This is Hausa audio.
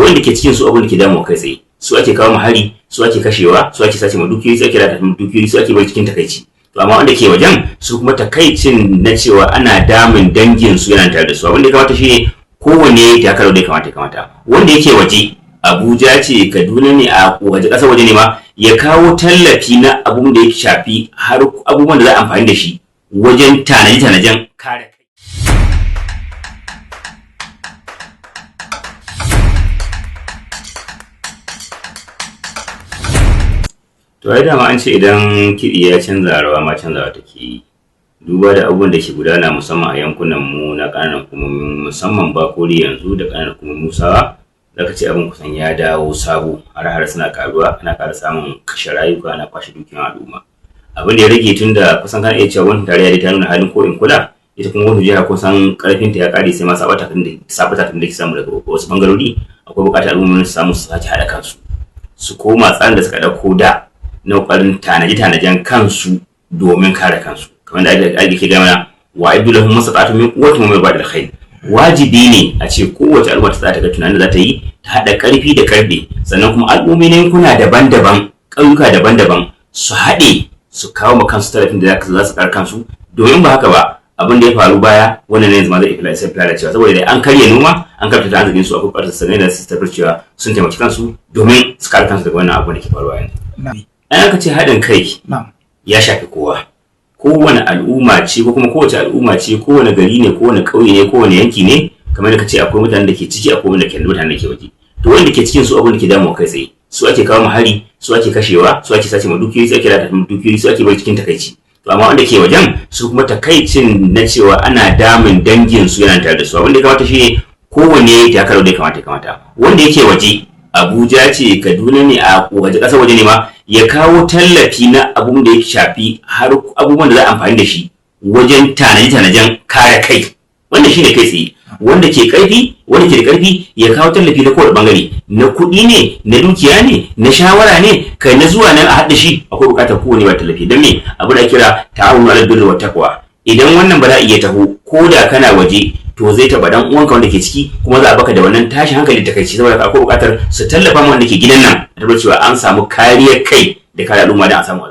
To wanda ke cikin su abin da ke damuwa kai tsaye, su ake kawo hari, su ake kashewa, su ake sace ma dukiyoyi, su ake lalata dukiyoyi, su ake bari cikin takaici. To amma wanda ke wajen su kuma takaicin na cewa ana damun dangin su yana tare da su. Abin da ya kamata shine kowanne ya karo da ya kamata wanda yake waje, Abuja ce, Kaduna ne, a waje ƙasar waje ne ma, ya kawo tallafi na abun da ya shafi har abubuwan da za a amfani da shi wajen tanaje-tanajen kare kai. To ai dama an ce idan kiɗi ya canza, rawa ma canzawa take yi. Duba da abubuwan da ke gudana musamman a yankunan mu na ƙananan hukumomi, musamman Bakori yanzu da ƙananan hukumomin Musawa, zaka ce abin kusan ya dawo sabo. Har-har suna karuwa, ana ƙara samun kashe rayuka, ana kwashe dukiyar al'umma. Abin da ya rage, tun da kusan kana iya cewa gwamnatin tarayya dai ta nuna halin ko in kula, ita kuma gwamnatin jiha kusan karfinta ya ƙare, sai ma sabata da ke samu daga wasu bangarori. Akwai buƙatar al'ummomin su samu su sake haɗa kansu, su koma tsarin da suka ɗauko da na ƙoƙarin tanaje-tanajen kansu domin kare kansu, kamar da ake ke gaya mana wa aidu lahum masaqatu min quwwatin wa min ba'dil khair. Wajibi ne a ce kowace al'umma ta tsaya ta ga tunanin da za ta yi ta haɗa ƙarfi da ƙarfe, sannan kuma al'ummomi na yankuna daban-daban, ƙauyuka daban-daban, su haɗe su kawo ma kansu tallafin da za su kare kansu. Domin ba haka ba, abin da ya faru baya wannan ne yanzu ma zai iya sai lalacewa, saboda da an karya noma, an karya tattalin arzikin su. Akwai buƙatar sanai da su tabbatar cewa sun taimaki kansu domin su kare kansu daga wannan abu da ke faruwa yanzu. An aka ce haɗin kai ya shafi kowa, kowane al'umma ce ko kuma kowace al'umma ce, kowane gari ne, kowane ƙauye ne, kowane yanki ne. Kamar da ka ce akwai mutanen da ke ciki, akwai wanda ke mutanen da ke waje. To wanda ke cikin su abin da ke damuwa kai tsaye, su ake kawo hari, su ake kashewa, su ake sace ma dukiyoyi, su ake lalata dukiyoyi, su ake bari cikin takaici. To amma wanda ke wajen su kuma takaicin na cewa ana damun dangin su yana tare da su. Abin da ya kamata shine kowanne ya karo da ya kamata wanda yake waje, Abuja ce, Kaduna ne, a waje ƙasar waje ne ma, ya kawo tallafi na abun da ya shafi har abubuwan da za a amfani da shi wajen tanaje-tanajen kare kai. Wannan shine kai tsaye. Wanda ke karfi, wanda ke da karfi ya kawo tallafi na kowane bangare, na kuɗi ne, na dukiya ne, na shawara ne, kai na zuwa nan a haɗa shi. Akwai buƙatar kowane ba tallafi. Don me? Abu da kira ta'awunu alal birri wat taqwa. Idan wannan bala'i ya taho, ko da kana waje, to zai taɓa dan uwanka wanda ke ciki, kuma za a baka da wannan tashin hankali ta kai. Saboda akwai buƙatar su tallafa ma wanda ke gidan nan, a tabbatar cewa an samu kariyar kai da kare al'umma don a samu a